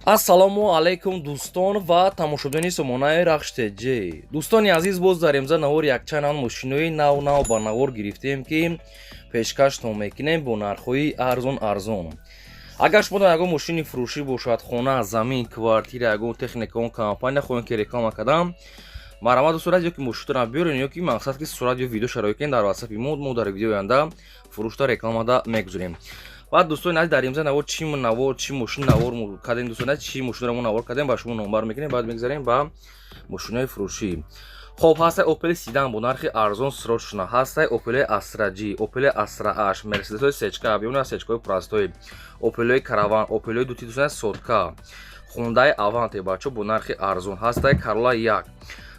Ассалому алайкум, дӯстон ва тамошобинони сомонаи Рахш ТЖ. Дӯстони азиз, боз дар имза навор якчанд мошинои нав нав ба навор гирифтем, ки пешкаштон мекунем бо нархҳои арзон арзон. Агар шумо ягон мошини фурӯшӣ бошад, хона, замин, квартира, ягон техника, он компания хоҳем, ки реклама кардам, марҳамат, сурат ё ки мошинтонро биёрен, ё ки мақсад ки сурат ё видео шароит кунед дар ватсапи мо. Мо дар видеои оянда фурӯшта рекламада мегузорем. Баъд, дӯстони азиз, дар имза навор чӣ навор, чӣ мошин навор кардем, дӯстони азиз, чӣ мошинро мо навор кардем, ба шумо номбар мекунем. Баъд мегзарем ба мошинои фурӯшӣ. Хоб, ҳастай Опел седан бо нархи арзон, срочно. Ҳастай Опел Астра G, Опел Астра H, Мерседесҳои сечка, объёмный, сечкаҳои простой, Опелҳои Караван, Опелҳои дути, дӯстони, сотка, Хундай Аванте, бачо, бо нархи арзон. Ҳастай Карола як,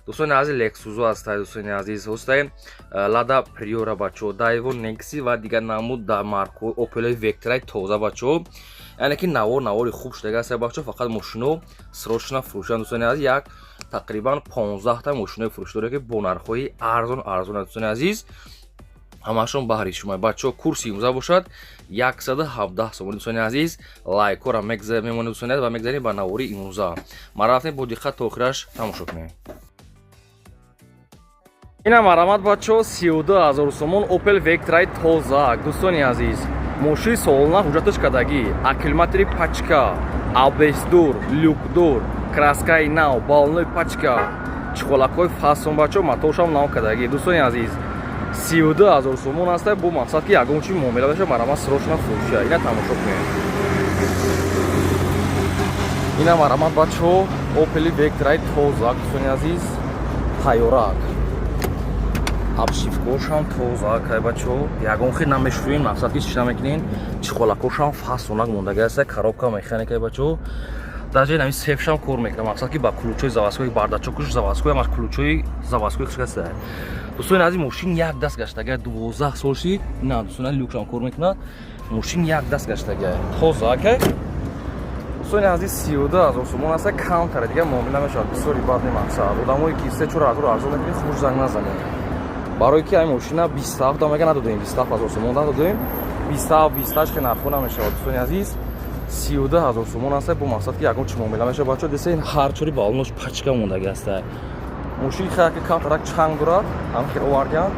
дӯстони азиз, Лексузо ҳастай, дӯстони азиз, ҳастай Лада Приора, бачо, Дайво Некси ва дигар намуд да маркҳои Опелои Вектрай тоза, бачо. Яъне ки навор навори хуб шудага ҳастай, бачо. Фақат мошино срочно фурӯшанд, дӯстони азиз. Як тақрибан 15та мошинои фурӯшӣ дорем, ки бо нархҳои арзон арзон, дӯстони азиз, ҳамашон баҳри шумо, бачо. Курси имрӯза бошад 117 сомонӣ. Дӯстони азиз, лайкҳоро мемонед, дӯстони азиз, ва мегзарем ба навори имрӯза. Мара рафтем, бо диққат то охираш тамошо кунем. Ина марҳамат, бачо, 32 000 сомон Опел Вектрай тоза. Дӯстони азиз, мошини солона, ҳуҷҷаташ кардагӣ, аккумулятори пачка, АБСдор, люкдор, краскаи нав, баллонои пачка, чехолакҳои фасон, бачо, моторшам нав кардагӣ. Дӯстони азиз, 32 000 сомон аста, бо мақсад ки ягон чи муомила баша, марҳамат, срочно фурӯша. Ина тамошо кунед. Ина марҳамат, бачо, Опели Вектрай тоза, дӯстони азиз, тайёрак, обшивкошам тоза кай, бачо, ягон хел намешӯем, мақсад ки чӣ намекунен. Чехолакошам фасонак мондаги аста, коробка механикай, бачо, даже нами сефшам кор мекунам, мақсад ки ба ключои заводской, бардачокуш заводской, ама ключои заводской хушкаста. Дӯстони азиз, мошин як даст гаштага, 12 сол шид. На, дӯстони, люкшам кор мекунад, мошин як даст гаштага, тоза акай. Дӯстони азиз, 32 000 сомон аста, камтаре дига муомила мешавад. Бисёри бад не, мақсад одамое ки се чор ҳазор арзон мекунед, хуш занг назанед, барое ки ай мошина 27 да мега надодем, 27 000 сомон надодем, 27, 28 ки нархо намешавад. Дӯстони азиз, 32 000 сомон аста, бо мақсад ки ягон чи муомила мешавад, бачо. Десе ҳар чори баллонош пачка мондаги аста. Мошини хаяки камтарак чанг дорад, ҳам хел овардиан,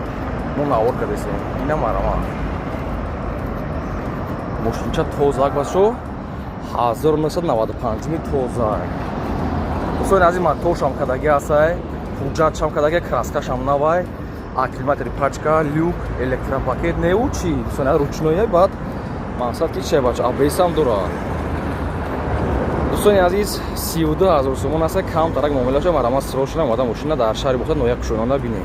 мо навор кардесем. Ина марама, мошинча тозак, бачо, 1995-ми, тоза. Дӯстони азиз, моторшам кадаги ҳастай, ҳуҷҷатшам кадаги, краскашам навай, аккумулятори пачка, люк, электропакет неу чи, дӯстони, ручное. Баъд мақсад ки че, бача, АБСам дорад. Дӯстони азиз, 32 000 сомон аста, камтарак муомила шуда. Марҳамат, срочно омада мошина дар шаҳри Бохта, ноҳия Кушониёнда бинед.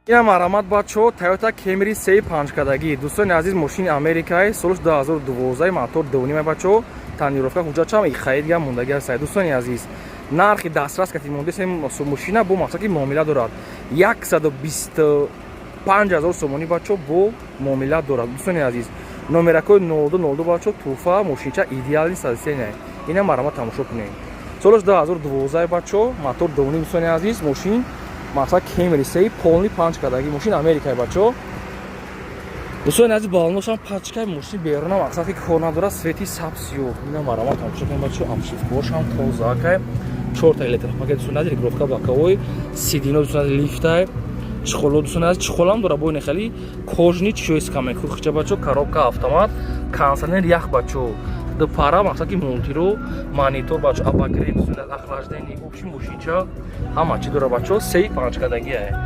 Ина марҳамат, бачо, Тойота Кемри сеи панҷкадагӣ. Дӯстони азиз, мошини Америкаи, солш 2012, мотор дувнима, бачо, тонировка, ҳуҷҷатшам хаидга мондаги аста. Дӯстони азиз, нархи дастрас кати мондесем мошина, бо мақсад ки муомила дорад, 125 000 сомонӣ, бачо, бо муомила дорад. Дӯстони азиз, номеракҳои 02 02, бачо, туфа, мошинча идеальный состояние. Ина марҳамат, тамошо кунед. Солаш 2012, бачо, мотор дувним. Дӯстони азиз, мошин мақсад Кемри сеи полный панҷ кадаги, мошин Америкаи, бачо. Дӯстони азиз, баллоношам пачкаи, мошин беруна мақсад ки кор надорад, свети сабз, сиёҳ. Ина марҳамат, тамошо кунед, бачо. Обшивкошам тозакай, чорта электропакет, дӯстони азиз, регулировка боковой сиденье, дӯстони азиз, лифтай, чехоло, дӯстони азиз, чехолам дора, бо хели кожаный чиёи скамейку хича, бачо, коробка автомат, кондиционер ях, бачо, пара, мақсад ки мультиро, монитор, бачо, обогрев, охлаждение, общий мошинча ҳама чи дора, бачо, сеи панҷкадагия.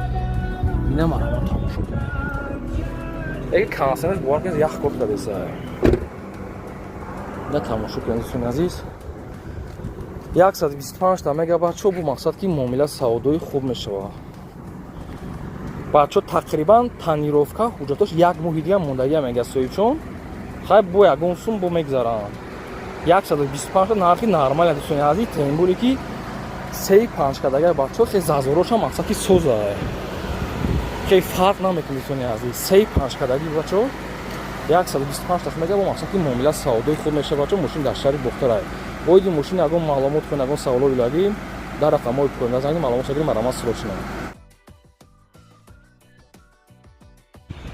Ина марҳамат, тамошо кунед. Яки кондиционер, бовар кунед, ях кор кардеса. Ина тамошо кунед, дӯстони азиз, 125 та мега, бачо, бу мақсад ки муомила савдои хуб мешавад, бачо. Тақрибан тонировка, ҳуҷҷатош як моҳи дига мондагия, мега соҳибчон. Хай, бо ягон сум бо мегзаранд. 125 та нархи нормал, дӯстони азиз, тем более ки сеи панҷкадага, бачо, хе зазорошам мақсад ки соза, хе фарқ намекунад. Дӯстони азиз, сеи панҷкадаги, бачо, 125 таш мега, бо мақсад ки муомила савдои хуб мешавад, бачо. Мошин дар шаҳри Бохтарай. Оиди мошин ягон маълумот кунед, ягон саволо илагӣ, дар рақамҳои поёнда занги маълумот шагири, марҳамат, срочно.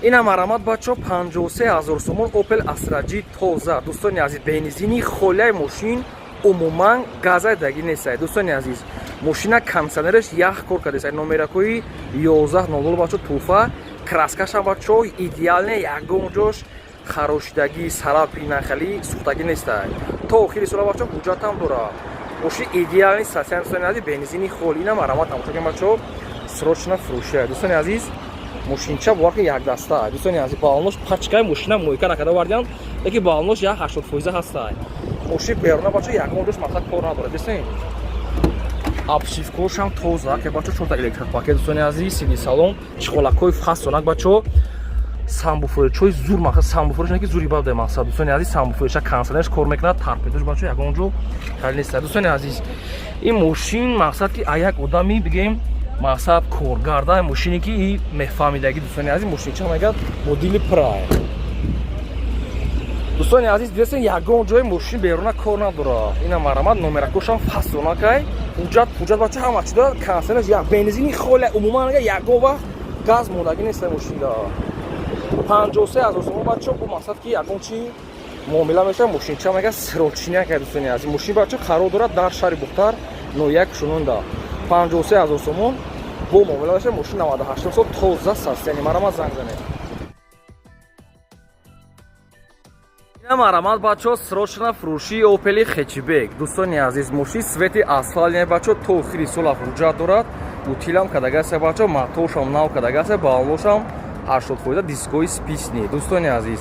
Ина марамат, бачо, 53 ҳазор сомон Opel Astra G тоза. Дӯстони азиз, бензини холияи, мошин умуман газай даги нестай. Дӯстони азиз, мошина кондиционераш ях кор кардест. Номеракҳои 1100, бачо, туфа. Краскашам, бачо, идеальный, ягон ҷош харошидагӣ, сарапи нахали сӯхтагӣ нестай. То охири сола, бачо, ҳуҷҷатам дорад. Мошин идеальный состояние, дӯстони азиз, бензини холи. Ина марамат тамошо кунед, бачо, срочно фурӯшия. Дӯстони азиз, мошинча бовар якдаста. Дӯстони азиз, балонош пачкаи, мошина мойка накарда вардиям, леки балонош як 80% ҳастай. Мошин беруна, бачо, ягон ҷош мақсад кор надорад. Десен, обшивкошам тоза ке, бачо, чорта электропакет. Дӯстони азиз, сиди салон, чехолакҳои фасонак, бачо, сабвуферчои зур, мақсад сабвуферш ки зури бабда мақсад. Дӯстони азиз, сабвуферша, кондиционерш кор мекунад, торпедош, бачо, ягон ҷо хали нест. Дӯстони азиз, ин мошин мақсад ки а як одами бигем, мақсад коргарда, мошине ки и мефаҳмидаги. Дӯстони азиз, мошинча мегӯяд бо дили пурай. Дӯстони азиз, дидесен, ягон ҷои мошин беруна кор надорад. Ина марамат, номеракошам фасонакай, ҳуҷҷат, ҳуҷҷат, бача, ҳама чи дорад, кондиционерш як, бензини холи, умуман ягон вақт газ мондагӣ нест мошинда. 53 ҳазор сомон, бачо, бо мақсад ки ягон чи муомила мешавад. Мошинча мега срочный ка. Дӯстони азиз, мошин, бачо, қарор дорад дар шаҳри Бухтар, ноҳияи Кушононда. 53 ҳазор сомон бо муомила мешавад. Мошин 98 сол, тоза состояние. Марама занг занед. Ина марамат, бачо, срочно фурӯшии Опели хэтчбек. Дӯстони азиз, мошин цвети асфальтный, бачо, то охири сола ҳуҷҷат дорад, утилам кадагаса, бачо, моторшам нав кадагаса, балоношам 80%, дискои спичный. Дӯстони азиз,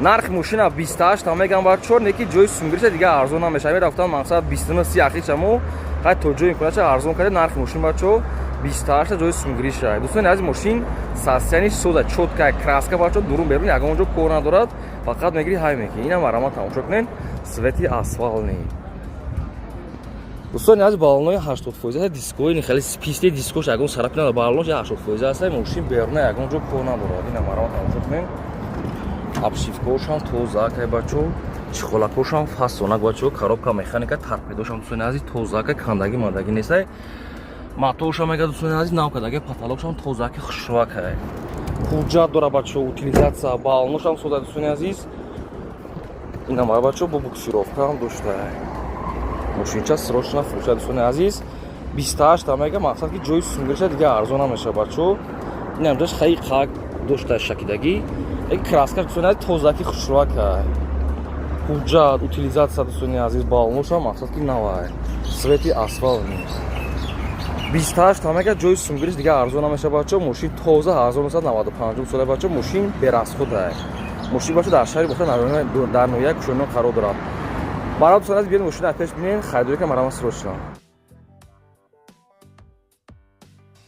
нархи мошина 28 мегам, бачо, неки ҷои сумгириша дига арзон намешава. Мерафтан мақсад 29 си ахишамо қай то ҷои имконача арзон карда. Нархи мошин, бачо, 28, ҷои сумгириша. Дӯстони азиз, мошин состояние соза, чёткая краска, бачо, дурун берун ягон ҷо кор надорад, фақат мегири, ҳай мекунӣ. Ина марама тамошо кунед, цвети асфальтный. Дӯстони азиз, балонои 80%, дискои хеле спичный, дискош ягон сарапи надорад, балонош 80% аст. Мошин беруна ягон ҷо кор надорад. Ина марама тамошо кунед, обшивкошам тоза кай, бачо, чехолакошам фасонак, бачо, коробка механика, торпедошам, дӯстони азиз, тоза кай, кандагӣ мандагӣ нестай. Моторшам мега, дӯстони азиз, нав кадаги, потолокшам тозаки, хушрӯакай, ҳуҷҷат дора, бачо, утилизация, балоношам соза. Дӯстони азиз, инама, бачо, бо буксировкаам дошта. Мошинча срочно фурӯша. Дӯстони азиз, 28 мега, мақсад ки ҷои сумгириша дига арзон намеша, бачо. Инам ҷош хаи қак дошта, шакидагӣ, краска, дӯстони азиз, тозаки, хушрӯакай, ҳуҷҷат, утилизация. Дӯстони азиз, балоношам мақсад ки навай, цвети асфальт. 28 мега, ҷои сумгириш дига арзон намеша, бачо. Мошин тоза, 1995 сола, бачо, мошин берасхода. Мошин, бачо, дар шаҳри Бохтар, дар ноҳияи Кушониён қарор дорад. Барои дӯстони азиз, биёед, мошина пеш бинед, харидорӣ ка, марама срочно.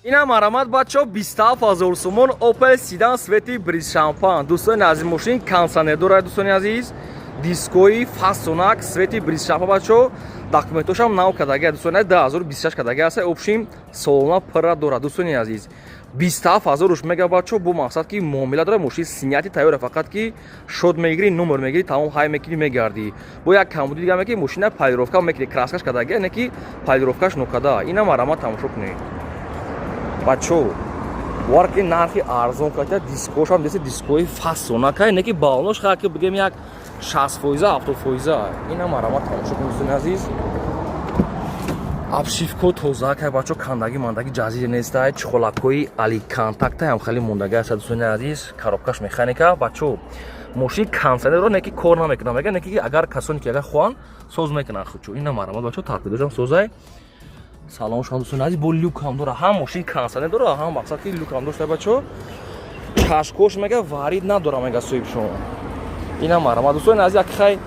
Ина марамат, бачо, 27 ҳазор сомон Opel седан цвети бриз шампан. Дӯстони азиз, мошин кондиционер дорад. Дӯстони азиз, дискои фасонак, цвети бриз шампан, бачо, документошам нав кадаги, дӯстони азиз, 2026 кадаги аст, общим солона пурра дорад. Дӯстони азиз, 27 ҳазор руш мега, бачо, бо мақсад ки муомила дорад. Мошин снятый тайёра, фақат ки шод мегирӣ, номер мегирӣ, тамом, ҳай мекунӣ, мегардӣ. Бо як камбуди дига меки, мошина полировка мекунӣ, краскаш кадаги, не ки полировкаш нокада. Ина марама тамошо кунед, бачо, бовар ки нархи арзон ката. Дискошам деси, дискои фасонакай, не ки балонош ха ки бигем як 60%, 70%. Ина марама тамошо кунед, дӯстони азиз, обшивко тоза кай, бачо, кандагӣ мандагӣ ҷазире нестай, чехолакҳои алькантара ҳам хеле мондагӣ аст. Дӯстони азиз, коробкаш механика, бачо, мошин кондиционерро не ки кор намекунад, мега, не ки агар касоне ки агар хоҳанд, соз мекунанд худчо. Ина марамат, бачо, торпедошам созай, салом шумо, дӯстони азиз. Бо люкам дора, ҳам мошин кондиционер дора, ҳам мақсад ки люкам дошта, бачо. Чашкош мега варид надора, мега соҳибшон. Ина марамат, дӯстони азиз, як хай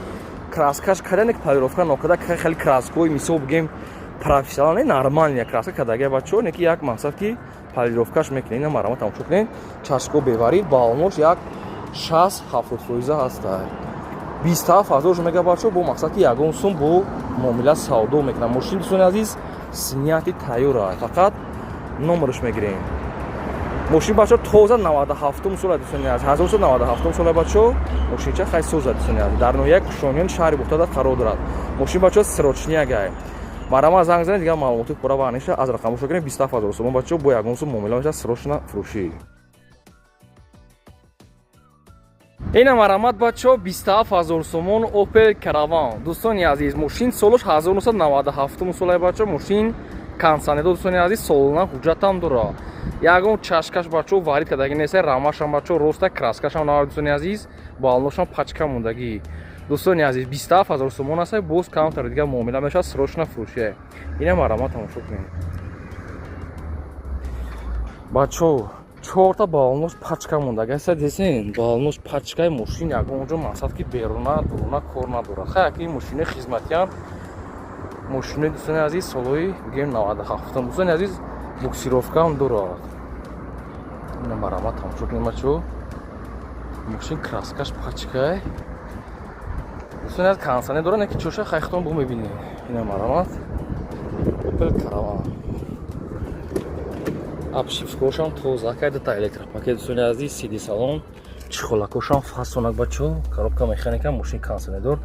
краскаш кардане, полировка нокада, хеле краскои мисол бигем профессионал, нормальная краска кардага, бачо, не ки як мақсад ки полировкаш мекунед. Ина марамат тамошо кунед, чашко беварид, балонош як 60-70% ҳаста. 27 ҳазор мега, бачо, бо мақсад ки ягон сум бо муомила савдо мекунад. Мошин, дӯстони азиз, снятый тайёра, фақат номерш мегирем. Мошин, бачо, тоза, 97 сола, дӯстони азиз, 1997 сола, бачо. Мошинча хай соза, дӯстони азиз, дар ноҳияи Кушониён, шаҳри Бухтарда қарор дорад. Мошин, бачо, срочный агай, марама занг занед, дигар маълумоти пурра ва аниша аз рақамошо кунед. 27 ҳазор сомон, бачо, бо ягон сум муомила мешавад, срочно фурӯшӣ. Ина марҳамат, бачаҳо, 27 ҳазор сомон Opel Caravan. Дӯстони азиз, мошин солаш 1997 солаи, бачаҳо, мошин кондитсионер, дӯстони азиз, солона ҳуҷҷатам дорад. Ягон чашкаш, бачаҳо, варид кардаги неста, рамашам, бачаҳо, роста, краскашам нава, дӯстони азиз, балоношам пачка мондагӣ. Дӯстони азиз, 27 ҳазор сомон аст, боз камтар дига муомила мешавад, срочно фурӯшия. Ина марҳамат, тамошо кунед, бачаҳо, чорта балонош пачка мондаги аста, десен, балонош пачкаи. Мошин ягон ҷо, мақсад ки беруна дуруна кор надорад. Хай, яки мошини хизматиам, мошини, дӯстони азиз, солҳои бигем 97-м, дӯстони азиз, буксировкаам дорад. Ина марҳамат, тамошо кунед, бачаҳо, мошин краскаш пачкай, дӯстони азиз, кондитсионер дорад, не ки чоша хайхтон бо мебинед. Ина марҳамат, Opel Caravan, обшивкошам тоза кайдата, электропакет, дӯстони азиз, сиди салон, чехолакошам фасонак, бачо, коробка механика, мошин кондитсионердор,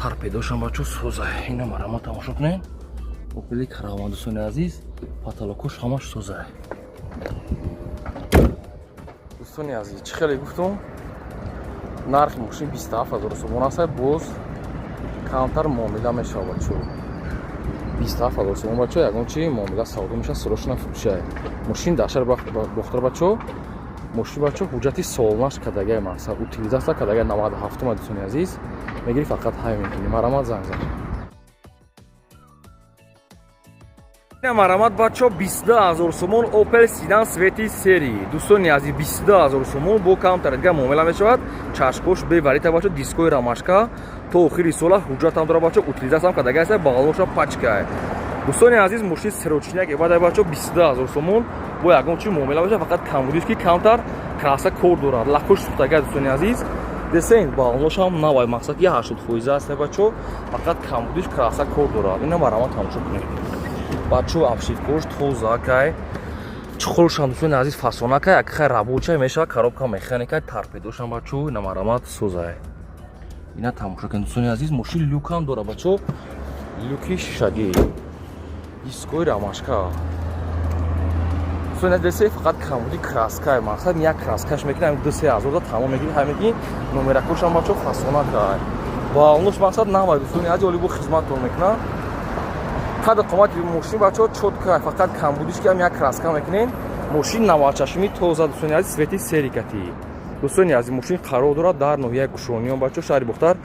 торпедошам, бачо, соза. Ина марҳамат, тамошо кунед, Опели Караван, дӯстони азиз, потолокош ҳамаш соза. Дӯстони азиз, чӣ хеле гуфтум, нархи мошин 27 ҳазор сомон аст, боз камтар муомила мешавад, бачо. 27 ҳазор сомон, бачо, ягон чи муомила савдо мешавад, срочно фурӯшай. Мошин дар шаҳри Бохтар, бачо, мошин, бачо, ҳуҷҷати солнаш кардагай, мақсад утилизация кардагай, 97-ума, дӯстони азиз, мегири, фақат ҳай мекунӣ. Марҳамат, занг зан. Марҳамат, бачо, 22 ҳазор сомон Opel седан цвети серый. Дӯстони азиз, 22 ҳазор сомон, бо камтар дига муомила мешавад. Чашкош беварита, бачо, дискои рамашка, то охири сола ҳуҷҷатам дора, бачо, утилизациям кардагай аст, бағалоша пачкай. Дӯстони азиз, мошин срочняк эбадай, бачо, 22 ҳазор сомон, бо ягон чи муомила мешавад, фақат камбудиш ки камтар краска кор дорад, лакош сӯхтагай, дӯстони азиз, десен, балоношам навай, мақсад ки 80% аст, бачо, фақат камбудиш краска кор дорад. Ина марҳамат, тамошо кунед, бачо, обшивкош тоза кай, чухолшам, дӯстони азиз, фасонакай, акхай рабочий мешавад, коробка механика, торпедошам, бачо, ина марҳамат, созай. Ина тамошо кунед, дӯстони азиз, мошин люкам дора, бачо, люки шишагӣ, дискои рамашка. Дӯстони азиз, десе, фақат камбуди краскай, мақсад як краскаш мекунам, 2-3 ҳазор да тамом мегири, ҳай меги. Номеракошам, бачо, фасонакай, балонош мақсад навай, дӯстони азиз, оли бо хизматтон мекунам. Қадр қомати мошин, бачаҳо, чётко, фақат камбудиш ки ҳам як краска мекунем. Мошин навадчашми тоза, дӯстони азиз, цвети серый кати. Дӯстони азиз, мошин қарор дорад дар ноҳияи Кушониён, бачаҳо, шаҳри Бохтар,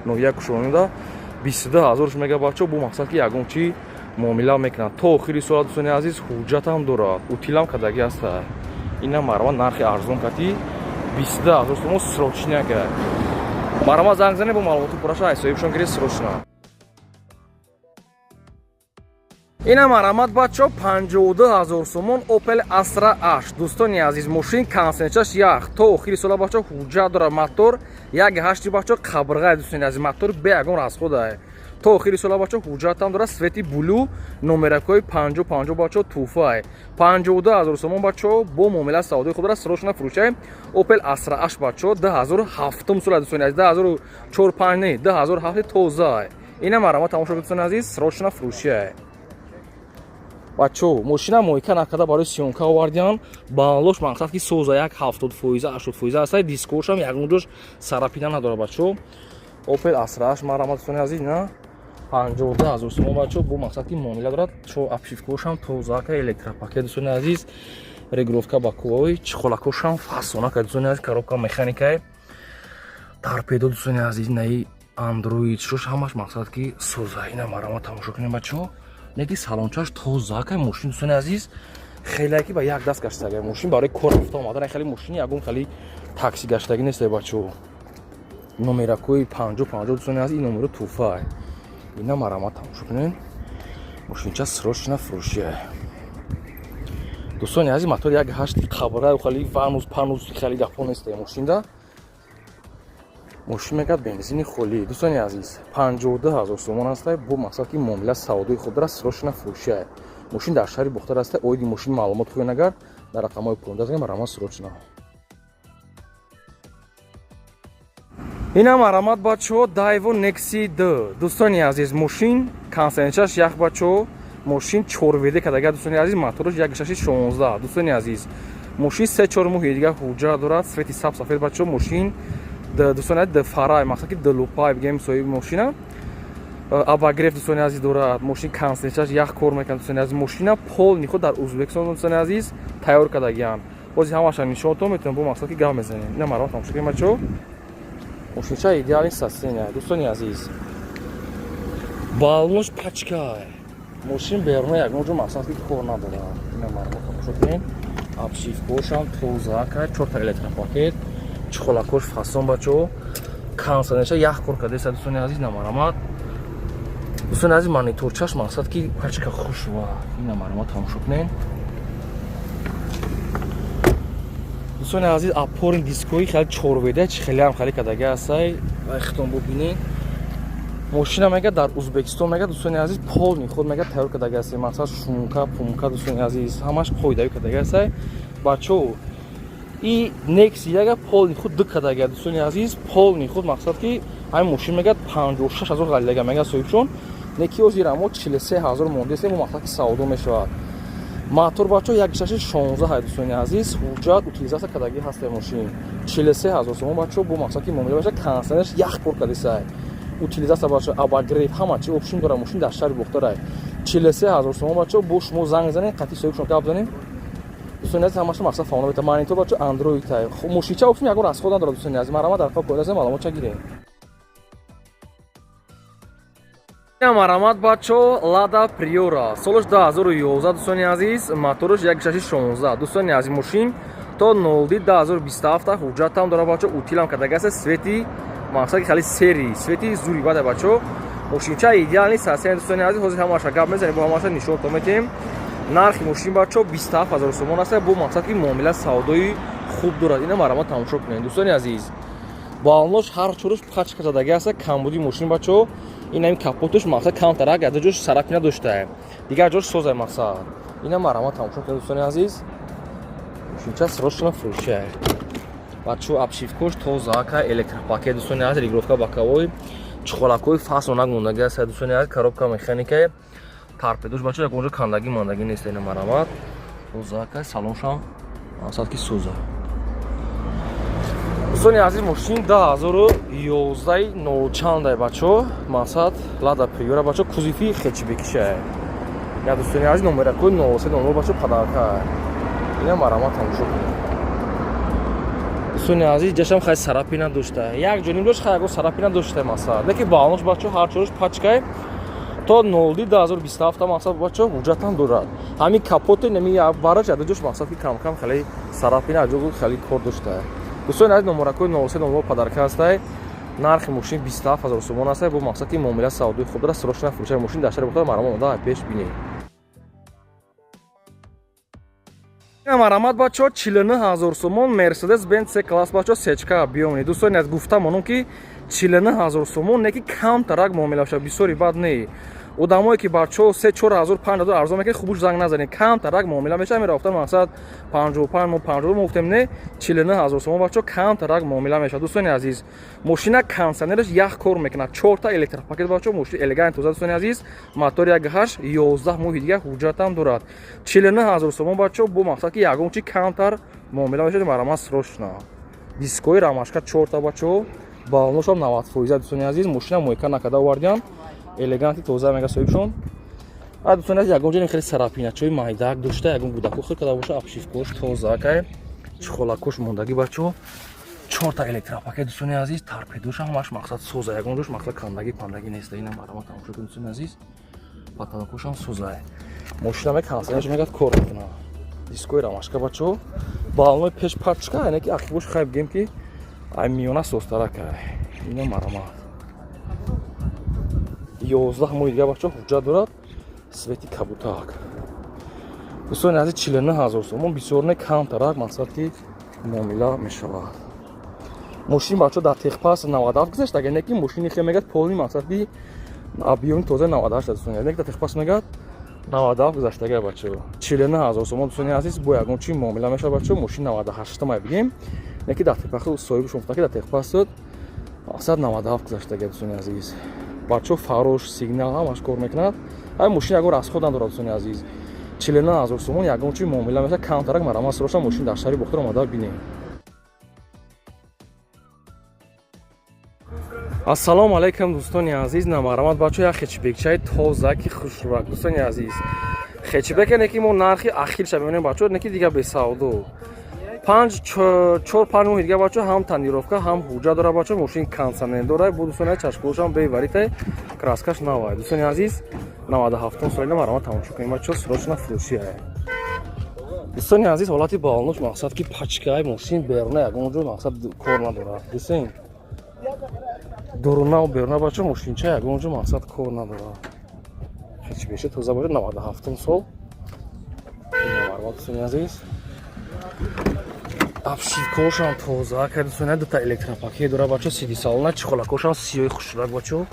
ноҳияи Кушониёнда. 22 ҳазорш мега, бачаҳо, бо мақсад ки ягон чи муомила мекунад. То охири сола, дӯстони азиз, ҳуҷҷатам дорад, утилам кардагӣ аста. Ина марҳамат, нархи арзон кати, 22 ҳазор сомон, срочняка. Марҳамат, занг занед, бо маълумоти пурраша аз соҳибшон гиред, срочно. Ина марҳамат, бачо, 52 ҳазор сомон Opel Astra H. Дӯстони азиз, мошин кондитсионерчаш ях, то охири сола, бачо, ҳуҷҷат дорад, мотор 1,8, бачо, қабрғай, дӯстони азиз, мотор бе ягон расхода, то охири сола, бачо, ҳуҷҷатам дорад, цвети блю, номеракҳои 50 50, бачо, туфай. 52 ҳазор сомон, бачо, бо муомила савдои худро, срочно фурӯшай. Opel Astra H, бачо, 2007 сола, дӯстони азиз, 2004 5 не, 2007, тоза. Ина марҳамат, тамошо, дӯстони азиз, срочно фурӯшай. Бачо, мошина мойка накарда барои съёмка овардиан. Балош мақсад ки соза, як 70%, 80% аста, дискошам ягон ҷош сарапида надорад, бачо. Opel Astra H, марҳамат, дӯстони азиз, на 52 ҳазор сомон, бачо, бо мақсад ки муомила дорад. Чо обшивкошам тозака, электропакет, дӯстони азиз, регулировка боковой, чехолакошам фасонака, дӯстони азиз, коробка механикай, торпедо, дӯстони азиз, наи андроид шош ҳамаш мақсад ки соза. Ина марҳамат, тамошо кунем, бачо, неки салончаш тоза кай. Мошин, дӯстони азиз, хеле ки ба як даст гаштага, мошин барои кор рафта омадан, хеле мошини ягон хеле такси гаштагӣ нест, бачо. Номеракҳои 50 50, дӯстони азиз, ин номеро туфа. Ина марҳамат, тамошо кунед, мошинча срочно фурӯшия. Дӯстони азиз, мотор 1,8, қабра, хали ванус панус, хали гапҳо нест мошинда. Мошин мегӯяд бензини холӣ. Дӯстони азиз, 52 ҳазор сомон аста, бо мақсад ки муомила савдои худро, срочно фурӯшия. Мошин дар шаҳри Бохтар аста. Оиди мошин маълумот хоҳед, агар дар рақамҳои поинда занед, марҳамат, срочно. Ина марҳамат, бачаҳо, Дайво Некси д. Дӯстони азиз, мошин кондитсионерчаш ях, бачаҳо, мошин чорведе кардага, дӯстони азиз, мотораш 1,6 16, дӯстони азиз. Мошин 3-4 моҳи дига ҳуҷҷат дорад, цвети сабз сафед бачо. Мошин дӯстони азиз, фарай, мақсад ки длупай бигем, соҳиби мошина обогрев, дӯстони азиз, дорад. Мошин кондиционераш ях кор мекунад, дӯстони азиз. Мошина полный худ дар Узбекистон, дӯстони азиз, тайёр кардагианд. Бози ҳамаша нишонтон метавонем, бо мақсад ки гап мезанем. Ина марҳамат, тамошо кунем, бачо. Мошинча идеальный состояние, дӯстони азиз. Балонош пачкай. Мошин беруна ягон ҷо мақсад ки кор надорад. Ина марҳамат, тамошо кунем. Обшивкошам тоза кай, чорта электропакет, чехолакош фасон, бачо. Кондиционерша ях кор кардеса, дӯстони азиз, намарамат. Дӯстони азиз, мониторчаш мақсад ки пачка хушва. Ина марҳамат, тамошо кунем. Дӯстони азиз, опорный дискои хеле чорведа чи хелеам хеле кадаги ҳастай. Вай хитон бубинед. Мошина мега дар Узбекистон мега, дӯстони азиз, полный худ мега тайёр кадаги ҳастай. Мақсад шумка, пумка, дӯстони азиз, ҳамаш қоидави кадаги ҳастай. Бачо, и Нексия яга полный худ ду кадаги, дӯстони азиз, полный худ, мақсад ки ҳамин мошин мега 56 ҳазор ғалилага мега соҳибшон, неки озира мо 43 ҳазор мондесем, мақсад ки савдо мешавад. Мотор, бачо, 1.6 16 ҳай, дӯстони азиз, ҳуҷҷат, утилизация кардагӣ ҳастай. Мошин 43 ҳазор сомон, бачо, бо мақсад ки муомила баша. Кондиционераш ях кор кардесай, утилизация, бачо, обогрев, ҳама чи общем дора. Мошин дар шаҳри Бохтарай, 43 ҳазор сомон, бачо. Бо шумо занг занем, қатъи соҳибшон гап занем, дӯстони азиз, ҳамаша мақсад фаҳмона бета. Монитор, бачо, андроид тай. Мошинча общем ягон расход надорад, дӯстони азиз. Марҳамат, дар қоида маълумотча гирем. Марҳамат, бачо, Лада Приора, солаш 2011, дӯстони азиз, мотораш 1.6 16, дӯстони азиз. Мошин то 02 2027 ҳуҷҷатам дора, бачо, утилам кардагааст. Цвети мақсад хеле серый, цвети зури бада, бачо. Мошинча идеальный состояние, дӯстони азиз. Ҳозир ҳамаша гап мезанем, бо ҳамаша нишонтон метиҳем. Нархи мошин, бачо, 27 ҳазор сомон аст, бо мақсад ки муомила савдои хуб дорад. Ина марҳамат, тамошо кунед, дӯстони азиз. Балонош ҳар чораш пачка задаги аст. Камбуди мошин, бачо, ин ҳамин капоташ, мақсад камтарак аз ҷош царапина доштае, дигар ҷош созай. Мақсад ина марҳамат, тамошо кунед, дӯстони азиз. Мошинча срочно фурӯшай, бачо. Обшивкош тоза, электропакет, дӯстони азиз, регулировка боковой, чехолакҳои фасонак мондаги аст, дӯстони азиз. Коробка механика, торпедош, бачо, ягон ҷо кандагӣ мондагӣ нест. Ина марҳамат, тоза, салоншам мақсад ки соза, дӯстони азиз. Мошин 2011 нолчандай, бачо, мақсад Лада Приора, бачо, кузови хэтчбекиша я, дӯстони азиз. Номеракои 03 00, бачо, подарка. Ина марҳамат, тамошо кунед, дӯстони азиз. Ҷашам хай царапина дошта, як ҷониб дошт, хай ягон царапина дошта, мақсад, лекин балонош, бачо, ҳар чораш пачкай. То 02 2027, мақсад, бачо, ҳуҷҷатам дорад. Ҳамин капоте нами бараш яда ҷош, мақсад ки камкам хеле царапина, аҷо хеле кор дошта, дӯстони азиз. Номеракои 03 00 подарка ҳастай. Нархи мошин 27 ҳазор сомон аст, бо мақсад ки муомила савдои хуб дорад. Срочно фурӯшаи мошин дар шаҳри Бухоро, марҳамат, омода пеш бинед. Марҳамат, бачо, 49 ҳазор сомон Мерседес Бенц С класс, бачо, сечка биёмед. Дӯстони аз, гуфта монам ки 49 ҳазор сомон, не ки камтарак муомила бошад, бисёри бад не. Одамое ки, бачо, 3-4 ҳазор, 5 ҳазор арзон мекунед, хубуш занг назанед, камтарак муомила мешавад. Мерафтан мақсад 55, мо 50 мо гуфтем, не, 49 ҳазор сомон, бачо, камтарак муомила мешавад, дӯстони азиз. Мошина кондиционераш ях кор мекунад, чорта электропакет, бачо. Мошини элегант, тоза, дӯстони азиз. Мотори 1.8, 11 моҳи дига ҳуҷҷатам дорад. 49 ҳазор сомон, бачо, бо мақсад ки ягон чи камтар муомила мешавад. Марҳамат, срочно. Дискои рамашка чорта, бачо, балоношам 90%, дӯстони азиз. Мошина мойка накарда овардиям, элеганти тоза мега соҳибшон. А, дӯстони азиз, ягон ҷони хеле царапиначои майдак дошта, ягон гудако хел карда боша. Обшивкош тоза кай, чехолакош мондагӣ, бачо, чорта электропакет, дӯстони азиз. Торпедош ҳамаш мақсад соза, ягон ҷош мақсад кандагӣ пандагӣ неста. Ина марҳамат, тамошо кунед, дӯстони азиз. Потолокошам соза. Мошина ме кондиционерш мегад кор мекунад. Дискои рамашка, бачо, балонои пеш пачка, яне ки ақибош хай бигем ки ай миёна созтаракай. Ина марҳамат, 11 моҳи дига, бачо, ҳуҷҷат дорад. Цвети кабутак, дӯстони азиз, 49 ҳазор сомон, бисёр не, камтарак мақсад ки муомила мешавад. Мошин, бачо, дар техпас 97 гузашт, агар не ки мошини хе мегад полный, мақсад ки объёми тоза 98, дӯстони азиз, дар техпас мегад 97 гузаштага, бачо. 49 ҳазор сомон, дӯстони азиз, бо ягон чи муомила мешавад, бачо. Мошин 98 май бигем, не ки дар техпас соҳибашон гуфта ки дар техпас мақсад 97 гузаштага, дӯстони азиз. Бачо, фарош, сигнал ҳамаш кор мекунад. Ай мошин ягон расход надорад, дӯстони азиз. 49 000 сомон, ягон чи муомила меша, камтарак марҳамат, срочно мошин дар шаҳри Бохтар омада бинем. Ассалому алайкум, дӯстони азиз. Намарҳамат, бачо, як хетчбекчаи тоза ки хушрӯак, дӯстони азиз. Хетчбека не ки мо нархи ахирша мебинем, бачо, не ки дига бесавдо. Панҷ, чор, 5 моҳи дига, бачо, ҳам тонировка, ҳам ҳуҷҷат дора, бачо, мошин кондиционер дора. Бу, дӯстони, чашкошам беваритай, краскаш навай, дӯстони азиз. 97 соли, марҳамат, тамошо кунем, бачо, срочно фурӯшия. Дӯстони азиз, ҳолати балонош, мақсад ки пачкаи мошин беруна ягон ҷо, мақсад, кор надорад. Дӯстен, дурунаву беруна, бачо, мошинча ягон ҷо, мақсад, кор надорад. Хечбеша тоза бошад, 97 сол. Марҳамат, дӯстони азиз, обшивкошам тоза кард, дӯстони, дута электропакет дора, бачо, сиди салона, чехолакошам сиёи хушрак, бачо,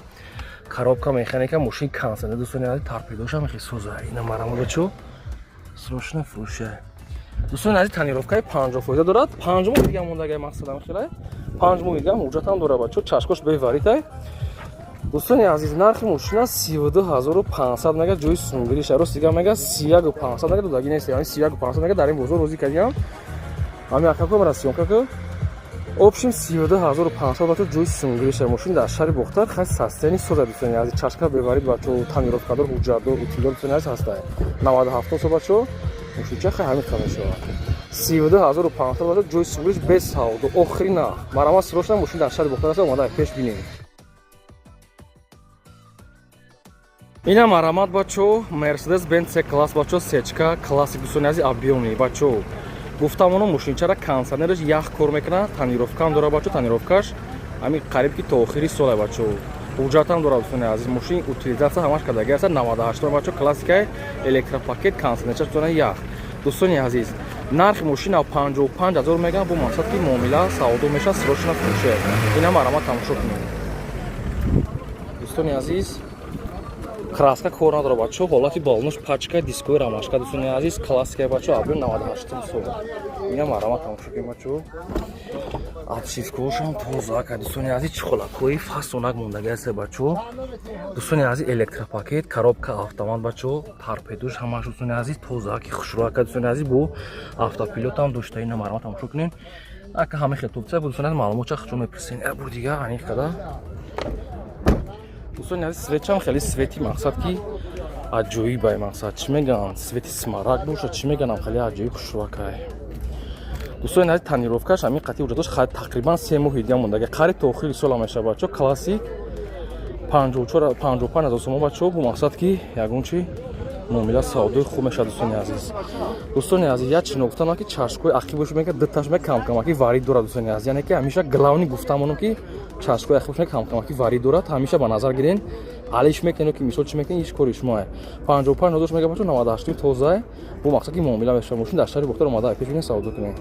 коробка механика, мошин кондиционер, дӯстони азиз, торпедошам хеле соза. Ина марҳамат, бачо, срочно фурӯша. Дӯстони азиз, тонировкаи 50% дорад, 5 моҳ дига мондагай, мақсадам хелай, 5 моҳ дига ҳуҷҷатам дора, бачо, чашкош беваритай. Дӯстони азиз, нархи мошина 32 500 мега, ҷои сунгириша. Рост дига мега, 31 500 мега, додагӣ нест, яъни 31 500 мега. Дар ин бозор розӣ кардиам, ҳами акако мара съёмка ку. Общем, 32 500, бачо, ҷои сунгириша. Мошин дар шаҳри Бохтар хай состояние соза, дӯстони азиз, чашка беварид, бачо, тонировкадор, ҳуҷҷатдор, утилдор, дӯстони азиз, ҳастай. 97 сол, бачо, мошинча хай ҳамин қадр мешавад. 32 500, бачо, ҷои сунгириш, без савдо, охири нарх. Марҳамат, срочно мошин дар шаҳри Бохтар аст, омада пеш бинем. Ина марҳамат, бачо, Мерседес Бенц С класс, бачо, сечка классик, дӯстони азиз, объёмный, бачо. Гуфтам, оно мошинчара кондиционераш ях кор мекунад, тонировкаам дора, бачо, тонировкаш ҳамин қариб ки то охири сола, бачо, ҳуҷҷатам дора, дӯстони азиз, мошин утилизация ҳамаш кардаги аст. 98, бачо, классикаи, электропакет, кондиционерча, дӯстони, ях. Дӯстони азиз, нархи мошина 55 000 мегӯям, бо мақсад ки муомила савдо мешавад, срочно фурӯше. Ина марҳамат, тамошо кунед, дӯстони азиз. Краска кор надора, бачо, ҳолати балонош пачка, дискои рамашка, дӯстони азиз, классика, бачо, объём, 98 сол. Ина марҳамат, тамошо кунед, бачо, обшивкаошам тоза ка, дӯстони азиз, чехолакҳои фасонак мондаги аст, бачо. Дӯстони азиз, электропакет, коробка автомат, бачо, торпедош ҳамаш, дӯстони азиз, тоза ки хушрӯака, дӯстони азиз, бо автопилотам дошта. Ина марҳамат, тамошо кунед, ака, ҳама хел тупца. Дӯстони азиз, маълумотча хучо мепурсен бур дига ани қада. Дӯстони азиз, светчам хеле свети, мақсад ки аҷоибай, мақсад, чӣ мегӯянд, свети смарагд бошад, чӣ мегӯям, хеле аҷоиб хушрӯакай. Дӯстони азиз, тонировкаш ҳамин қатъи ҳуҷҷатош тақрибан 3 моҳи дига мондаги, қариб то охири сола мешавад, бачо. Классик, 55 000 сомон, бачо, бо мақсад ки ягон чи муомила савдои хуб мешавад, дӯстони азиз. Дӯстони азиз, як чи ногуфтам, ки чашкои ақиб бош мега, дуташ ме камкамаки варид дорад, дӯстони азиз. Яъне ки ҳамеша главный гуфтамонам, ки чашкои ақиб бош мега, камкамаки варид дорад, ҳамеша ба назар гирен, алиш мекунед ки мисол чӣ мекунед, ҳеҷ кори шумоа. 55 000 мега, бачо, 98 тоза, бо мақсад ки муомила мешавад. Мошин дар шаҳри Бохтар, омада пеш бинед, савдо кунед.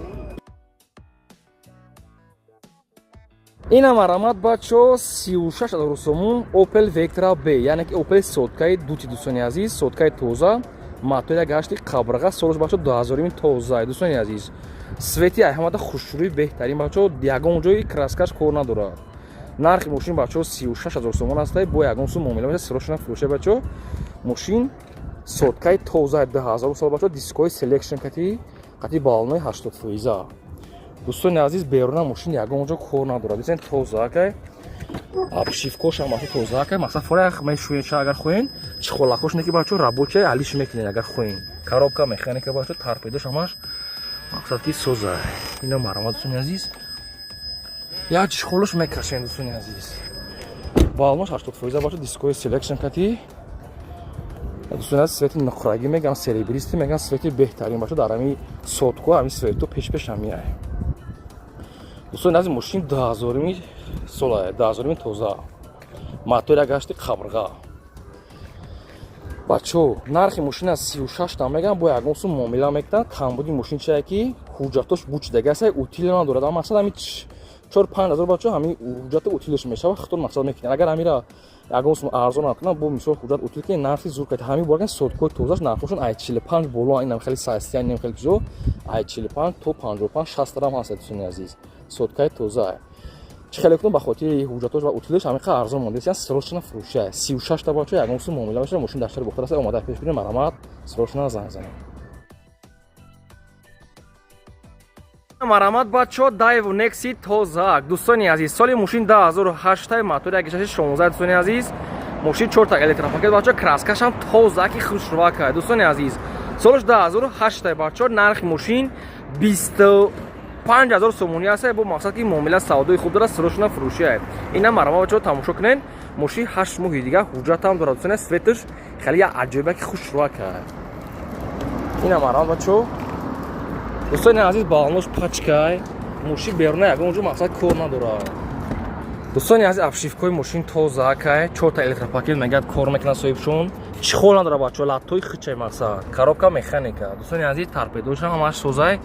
Ина марҳамат, бачо, 36 000 сомон, Opel Vectra B, яъне ки Opel соткаи дути, дӯстони азиз, соткаи тоза, мотор як гашти қабрға, солаш, бачо, 2000, тоза. Дӯстони азиз, свети ай ҳамада хушрӯи беҳтарин, бачо, ягон ҷои краскаш кор надорад. Нархи мошин, бачо, 36 000 сомон аста, бо ягон сум муомила меша, срочно фурӯша, бачо. Мошин соткаи тоза, 2000 сол, бачо, дискои селекшн кати, қати балонои 80%. Дӯстони азиз, беруна мошин ягон ҷо кор надорад, дисен, тозаакай, обшивкошам, бачо, тозаакай, мақсад, форах мешӯен агар хоҳен, чехолакош неки, бачо, рабочий, алиш мекунен агар хоҳен, коробка механика, бачо, торпедош ҳамаш, мақсад ки соза. Ина марҳамат, дӯстони азиз, як чехолош мекашен, дӯстони азиз, балонош 80%, бачо, дискои селекшн кати. Дӯстони азиз, свети нуқрагӣ меган, серебристый меган, свети беҳтарин, бачо, дар ҳами сотко ҳами светто пеш-пеш ҳамиай. Дӯстони азиз, мошин 2000-уми сола, 2000-уми, тоза, мотор як гашти қабрға, бачо. Нархи мошина 36 та меган, бо ягон сум муомила мекунанд. Камбуди мошин чие ки ҳуҷҷатош бучидаги аст, утил надорад. Ама мақсад ҳами 4-5 ҳазор, бачо, ҳами ҳуҷҷата утилш мешавад, хитон мақсад мекунанд. Агар ҳамира ягон сум арзон накунанд, бо мисол ҳуҷҷат утил ки нархи зур кад. Ҳами борган соткои тозаш нархошон ай 45 боло, инам хеле састия, инам хеле чизо, ай 45 то 55, 60 рам ҳаст, дӯстони азиз, соткаи тоза. Чӣ хеле кунам, ба хотири ҳуҷҷатош ва утилиш ҳамиқа арзон мондааст. Ян срочно фурӯша. 36 та, бачо, ягон сум муомила мешава. Мошин дар шаҳри Бохтар аст. Омада пеш бинем, марҳамат, срочно занг занем. Марҳамат, бачо, Дайву Некси тозак. Дӯстони азиз, соли мошин 2008, мотори 1.6 16. Дӯстони азиз, мошин чорта электропакет, бачо, краскашам тозаки хушрувака. Дӯстони азиз, солаш 2008, бачо, нархи мошин 25 000 сомонӣ аст. Бо мақсад ки муомила савдои хуб дорад, срочно фурӯшия. Ина, марҳамат, бачо, тамошо кунед. Мошин 8 моҳи дига ҳуҷҷатам дорад. Дӯстони, цветаш хеле як аҷоибаки хушрувака. Ина, марҳамат, бачо. Дӯстони азиз, балонош пачкай. Мошин беруна ягон ҷо, мақсад, кор надорад. Дӯстони азиз, обшивкаҳои мошин тозаакай, чорта электропакет, мегӯяд, кор мекунад соҳибшон. Чехол надорад, бачо, латтои хичай, мақсад, коробка механика. Дӯстони азиз, торпедошам ҳамаш созай,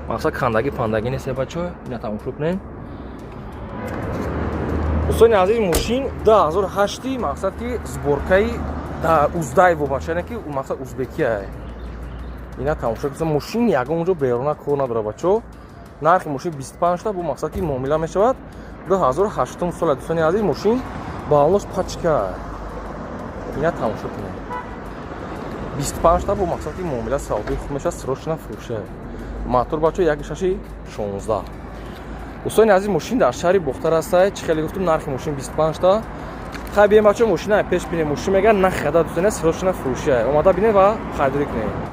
мақсад, кандагӣ пандагӣ нест, бачо. Ина тамошо кунед. Дӯстони азиз, мошин 2008, мақсад ки сборкаи уздайво, бачо, яъне ки мақсад, узбекия. Ина тамошо кунед, мошин ягон ҷо беруна кор надорад, бачо. Нархи мошин 25 та, бо мақсад ки муомила мешавад. 2008 сола. Дӯстони азиз, мошин балонош пачка. Ина тамошо кунед. 25 та, бо мақсад ки муомила савдои хуб мешавад, срочно фурӯша. Мотор, бачо, 1.6 16. Дӯстони азиз, мошин дар шаҳри Бохтар ҳастай. Чӣ хеле гуфтум, нархи мошин 25 та. Хай, бием, бачо, мошина пеш бинем. Мошин мегӯяд, нахада, дӯстони, срочно фурӯша. Омада бинед ва харидорӣ кунед.